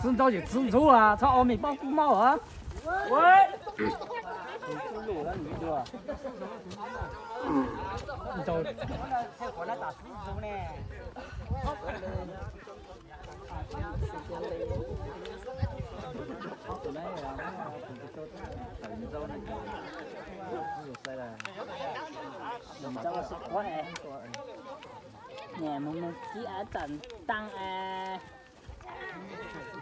Txiv ntxawm ces txiv ntxawm, txhob ua me paub kub mab os. Mus mus kib av tsam ntag es.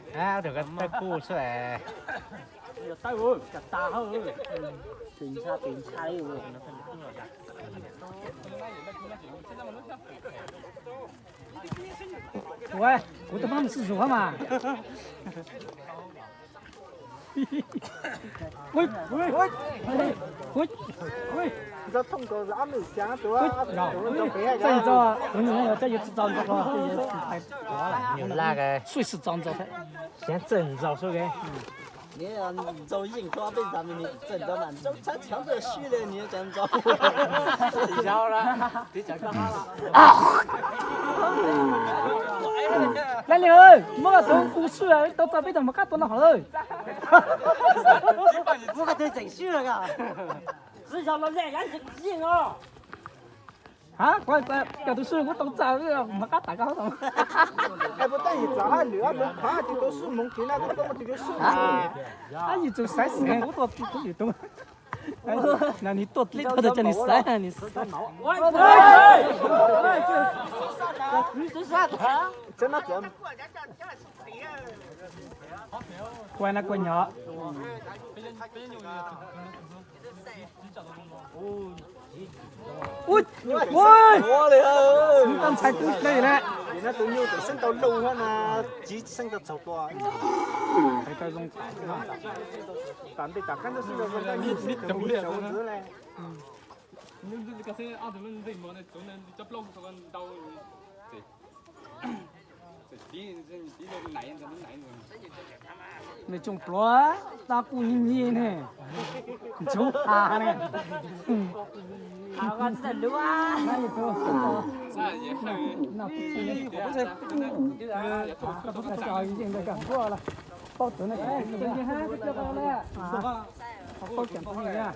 Tus ko tawb kub xwb es. Ua, kuv tus pab mus sib zus mas. Txawj ntxo, kuv nug yog txawj yuav tsis txaus ntxo ko, txawj yuav tsis txaus ntxo. Siab txawj ntxo xwb. Ntxo yeej kho peb zam me txawj ntxo mas ntxo tshab txheeb tuaj sib li ni cas ntxo. Dai li, muab koj tus kuv swj tau txog peb tug mov qab tua no hov lawm. Muab koj tus tseem swj os. Txiv yog los lej yab yeej os. Ha, kuv cov tus swj kuv tau txog mov qab tas koj. Ab, yim txwm xaiv xwm kuv tuaj kuv yim tus. Nws tuaj dleb tuaj coj nws xaiv, nws xaiv. Kuv na kuv nyob. Ui, ui, ntxhais tub dlej na. Tus nyuj tseem xeeb tau lus na, tsis xeeb tau txaus tua. Tam ntej tam kab ntawd xeeb tau tua nyuj xeeb tau ntxwv le. Nws tsoom pluav tab kuj nyiag nyiag ne, ntxhub ha ne. Paub tawv na, paub cam phooj ywg.